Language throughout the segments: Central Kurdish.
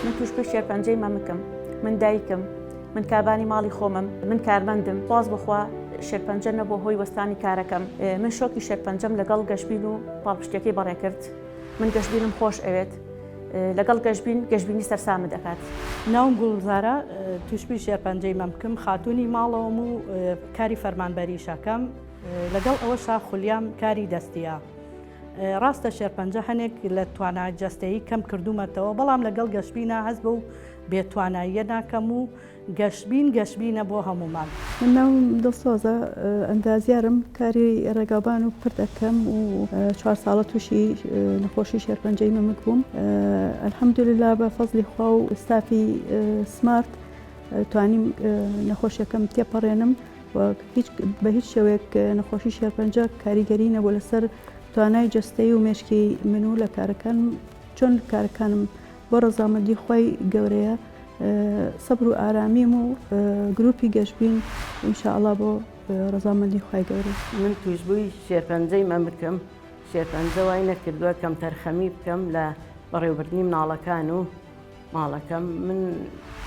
من تووشبووی شێرپەنجەی مەمکم، من دایکم، من کابانی ماڵی خۆمم، من کارمەندم، سوپاس بۆ خوا شێرپەنجە نەبووە هۆی وەستانی کارەکەم، من شۆکی شێرپەنجەم لەگەڵ گەشبین و پاڵپشتیەکەی بەڕێکرد، من گەشبینم خۆش ئەوێت، لەگەڵ گەشبین، گەشبینی سەرسامت ئەکات. ناوم گوڵزارە، تووشبووی شێرپەنجەی مەمکم، خاتوونی ماڵەوەم و کاری فەرمانبەریش ئەکەم، لەگەڵ ئەوەشا خولیام کاری دەستیە. ڕاستە شێرپەنجە هەنێک لە توانا جەستەیی کەم کردوومەتەوە، بەڵام لەگەڵ گەشبینا هەست بەو بێتواناییە ناکەم و گەشبین گەشبینە بۆ هەموومان. من ناوم دڵسۆزە، ئەندازیارم، کاری ڕێگاوبان و پرد ئەکەم و چوار ساڵە تووشی نەخۆشی شێرپەنجەی مەمک بووم. الحمدللە بە فەزلی خوا و ستافی سمارت توانیم نەخۆشیەکەم تێپەڕێنم و هیچ بە هیچ شێوەیەک نەخۆشی شێرپەنجە کاریگەری نەبوو لەسەر توانای جەستەیی و مێشکی من و لە کارەکانم چۆن کارەکانم بۆ ڕەزامەندی خوای گەورەیە سەبر و ئارامیم و گروپی گەشبین ان شاء اللە بۆ ڕەزامەندی خوای گەورە. من توشبووی شێرپەنجەی مەمکم، شێرپەنجە وای نەکردووە کەمتەرخەمی بکەم لە بەڕێوەبردنی مناڵەکان و ماڵەکەم، من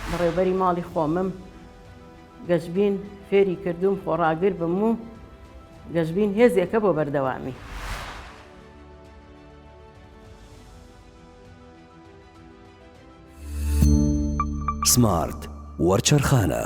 بەڕێوبەری ماڵی خۆمم، گەشبین فێری کردووم خۆڕاگر بم و گەشبین هێزێکە بۆ بەردەوامی. سمارت وەرچەرخانە.